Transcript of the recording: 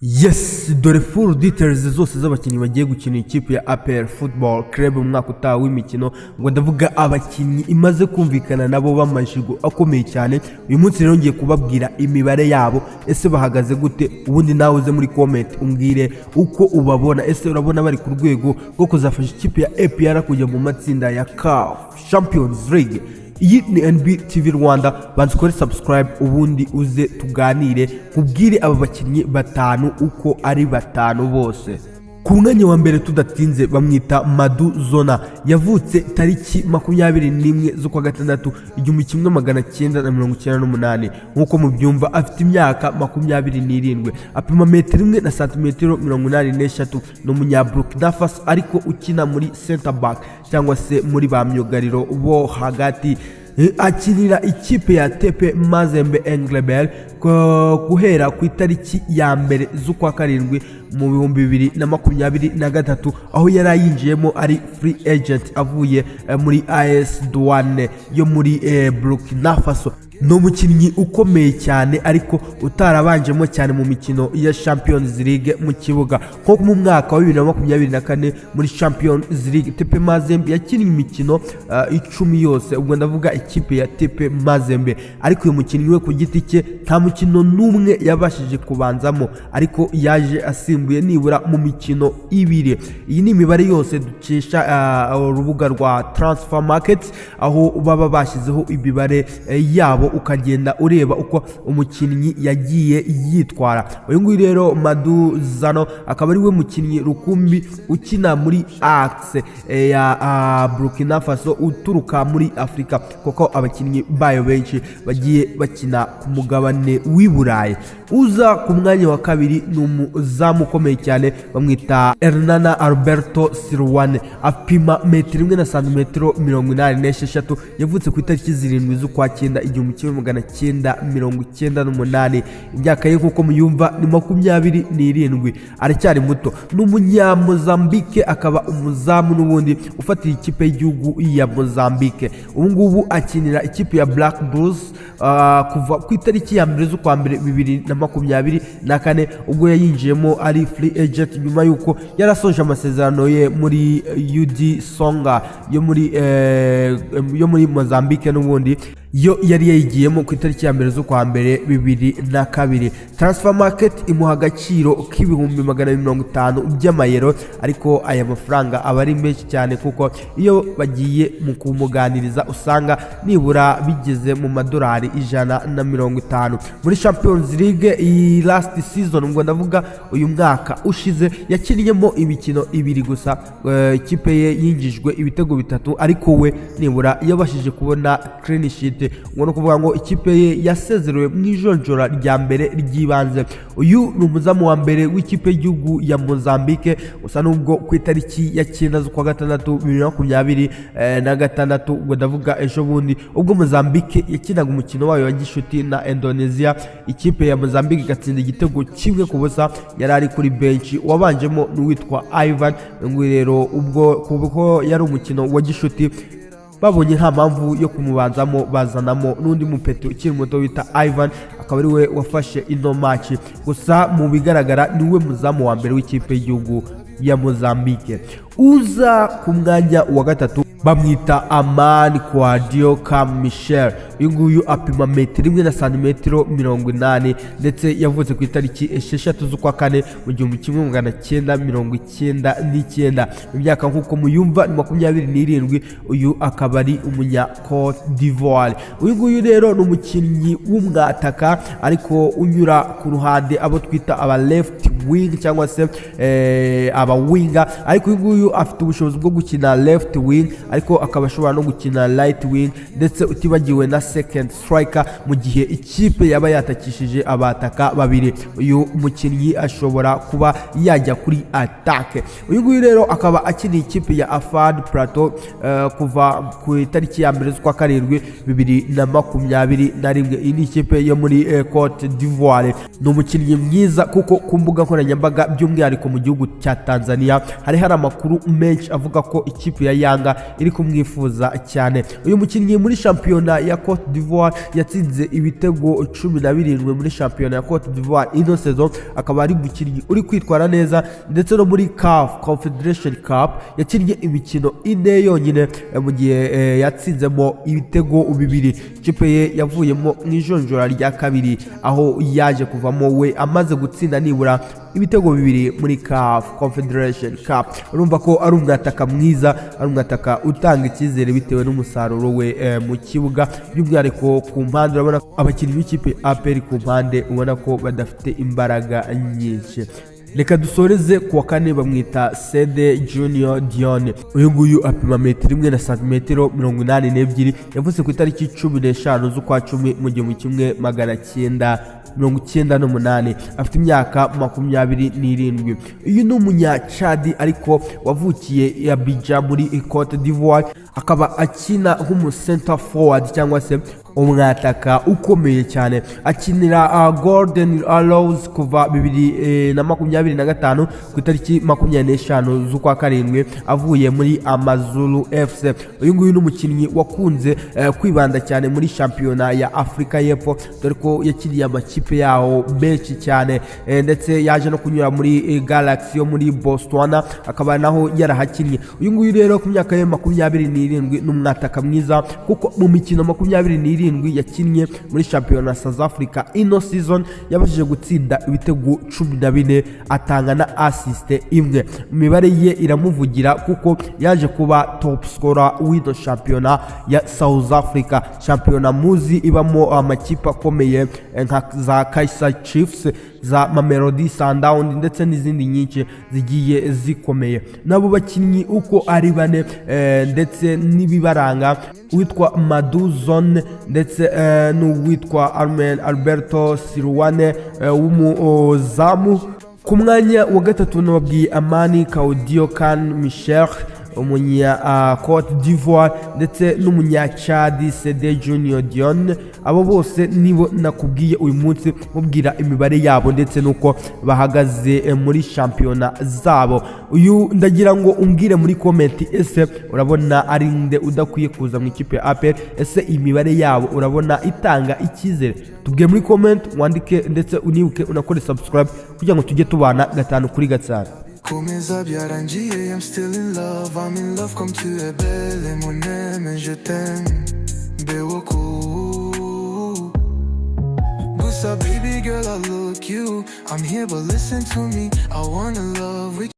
Yes, dore full details zose z'abakinnyi bagiye gukina ikipe ya APR Football Club mu mwaka utaha w'imikino. Ngo ndavuga abakinnyi imaze kumvikana nabo b'amashigo akomeye cyane. Uyu munsi rero ngiye kubabwira imibare yabo, ese bahagaze gute? Ubundi nawe uze muri comment umbwire uko ubabona. Ese urabona bari ku rwego rwo kuzafasha ikipe ya APR kujya mu matsinda ya CAF Champions League? Iyi ni NB TV Rwanda, banza ukore subscribe, ubundi uze tuganire, nkubwire aba bakinnyi batanu uko ari batanu bose. Ku mwanya wa mbere tudatinze bamwita Madu Zona. Yavutse tariki 21 z'ukwa gatandatu 1998. Nk'uko mubyumva, afite imyaka 27, apima metero 1 na santimetero 83. Ni umunyaburkina Faso ariko ukina muri center back cyangwa se muri ba myugariro bo hagati. Akinira ikipe ya TP Mazembe Englebert guhera ku itariki ya 1 z'ukwa karindwi mu 2023, aho yari ayinjiyemo ari free agent avuye muri AS Douane yo muri Burkina Faso. Ni umukinnyi ukomeye cyane ariko utarabanjemo cyane mu mikino ya Champions League mu kibuga. Nko mu mwaka wa 2024 muri Champions League, TP Mazembe yakinnye imikino 10 yose, ubwo ndavuga ikipe ya TP Mazembe, ariko uyu mukinnyi we ku giti cye nta mukino n'umwe yabashije kubanzamo, ariko yaje asimbuye nibura mu mikino 2. Iyi ni imibare yose dukesha urubuga rwa Transfer Market, aho baba bashyizeho imibare yabo, ukagenda ureba uko umukinnyi yagiye yitwara. Uyu nguyu rero Madu Zano akaba ari we mukinnyi rukumbi ukina muri axe ya Burkina Faso uturuka muri Afurika, kuko abakinnyi bayo benshi bagiye bakina ku mugabane w'i Burayi. Uza ku mwanya wa kabiri ni umuzamu ukomeye cyane, bamwita Hernana Alberto Sirwane. Apima metero 1 na santimetero 86. Yavutse ku itariki 7 z'ukwa cyenda 1998. Imyaka ye nk'uko muyumva ni 27, aracyari muto. Ni umunyamozambike, akaba umuzamu n'ubundi ufatira ikipe y'igihugu ya Mozambique. Ubu ngubu akinira ikipe ya Black Bulls kuva ku itariki ya 1 z'ukwa mbere 2024, ubwo yayinjiyemo ari free agent nyuma y'uko yarasoje amasezerano ye muri UD Songa yo muri Mozambique n'ubundi yo yari yayigiyemo ku itariki ya 1 z'ukwa mbere 2002. Transfer Market imuha agaciro k'250,000 by'amayero, ariko aya mafaranga aba ari menshi cyane, kuko iyo bagiye mu kumuganiriza usanga nibura bigeze mu madolari 150. Muri Champions League iyi last season, ubwo ndavuga uyu mwaka ushize, yakinnyemo imikino 2 gusa. Ikipe ye yinjijwe ibitego 3, ariko we nibura yabashije kubona clean sheet. Ubwo ni ukuvuga ngo ikipe ye yasezerewe mu ijonjora rya mbere ry'ibanze. Uyu ni umuzamu wa mbere w'ikipe y'igihugu ya Mozambique. Usa n'ubwo ku itariki ya 9 z'ukwa gatandatu 2026, ubwo ndavuga ejo bundi, ubwo Mozambique yakinaga umukino wayo wa gishuti na Indonesia, ikipe ya Mozambique igatsinda igitego 1-0, yari ari kuri bench, wabanjemo n'uwitwa Ivan. Nguyu rero ubwo kuko yari umukino wa gishuti, babonye nta mpamvu yo kumubanzamo, bazanamo n'undi mupeto ukiri muto wita Ivan, akaba ari we wafashe ino match. Gusa mu bigaragara ni we muzamu wa mbere w'ikipe y'igihugu ya Mozambique. Uza ku mwanya wa gatatu bamwita Amani Kouadio Kam Michel. Uyu nguyu apima metero 1 na santimetero 80, ndetse yavutse ku itariki 6 z'ukwa kane mu 1999. Imyaka nk'uko muyumva ni 27. Uyu akaba ari umunya Cote d'Ivoire. Uyu nguyu rero ni umukinnyi w'umwataka ariko unyura ku ruhande, abo twita aba left wing cyangwa se aba winger, ariko uyu nguyu afite ubushobozi bwo gukina left wing, ariko akaba ashobora no gukina right wing, ndetse utibagiwe na second striker mu gihe ikipe yaba yatakishije abataka babiri. Uyu mukinnyi ashobora kuba yajya kuri attack. Uyu nguyu rero akaba akiniye ikipe ya Afad Plateau kuva ku itariki ya 1 z'ukwa karindwi 2021. Iyi ni ikipe yo muri Cote d'Ivoire. Ni umukinnyi mwiza kuko ku mbuga nkoranyambaga, by'umwihariko mu gihugu cya Tanzania, hari amakuru menshi avuga ko ikipe ya Yanga iri kumwifuza cyane. Uyu mukinnyi muri shampiyona ya Cote d'Ivoire yatsinze ibitego 17 muri shampiyona ya Cote d'Ivoire ino saison, akaba ari umukinnyi uri kwitwara neza. Ndetse no muri CAF Confederation Cup yakinnye imikino 4 yonyine, mu gihe yatsinzemo ibitego 2. Ikipe ye yavuyemo mu ijonjora rya kabiri, aho yaje kuvamo we amaze gutsinda nibura ibitego 2 muri CAF Confederation Cup. Urumva ko ari umwataka mwiza, ari umwataka utanga icyizere bitewe n'umusaruro we mu kibuga, by'umwihariko ku mpande. Urabona abakinnyi b'ikipe APR ku mpande ubona ko badafite imbaraga nyinshi. Reka dusoreze kuwa kane, bamwita Sede Junior Dione. Uyu nguyu apima metero 1 na santimetero 82, yavutse ku itariki 15 z'ukwa 10 mu 1998, afite imyaka 27. Uyu ni umunyacadi ariko wavukiye Abidjan muri Cote d'Ivoire, akaba akina nk'umu center forward cyangwa se umwataka ukomeye cyane. Akinira Golden Arrows kuva 2025 ku itariki 25 z'ukwa 7, avuye muri Amazulu FC. Uyu nguyu ni umukinnyi wakunze kwibanda cyane muri shampiyona ya Afurika y'Epfo, dore ko yakiriye amakipe yaho menshi cyane, ndetse yaje no kunyura muri Galaxy yo muri Botswana, akaba naho yarahakinnye. Uyu nguyu rero ku myaka ye 27 ni umwataka mwiza, kuko mu mikino 27 yakinnye muri shampiyona South Africa ino season yabashije gutsinda ibitego 14, atanga na assist 1. Imibare ye iramuvugira kuko yaje kuba top scorer w'ino shampiyona ya South Africa, shampiyona muzi ibamo amakipe akomeye nka za Kaizer Chiefs, za Mamelodi Sundowns ndetse n'izindi nyinshi zigiye zikomeye. Nabo bakinnyi uko ari bane, ndetse n'ibibaranga, uwitwa Madu Zone ndetse n'uwitwa Armen Alberto Siruane w'umuzamu. Ku mwanya wa gatatu nababwiye Amani Kaudio Kan Michel, umunya Cote d'Ivoire, ndetse n'umunyacadi Sede Junior Dione. Abo bose nibo nakubwiye uyu munsi, mubwira imibare yabo ndetse nuko bahagaze muri shampiyona zabo. Uyu ndagira ngo umbwire muri comment, ese urabona ari nde udakwiye kuza mu ikipe ya APR? Ese imibare yabo urabona itanga icyizere? Tubwiye muri comment, wandike ndetse unibuke unakore subscribe kugira ngo tujye tubana 5 kuri 5. Komeza byarangiye, I'm still in love, I'm in love comme tu es belle et mon aime, je t'aime beaucoup. Gusa baby girl, I look you, I'm here but listen to me, I wanna love with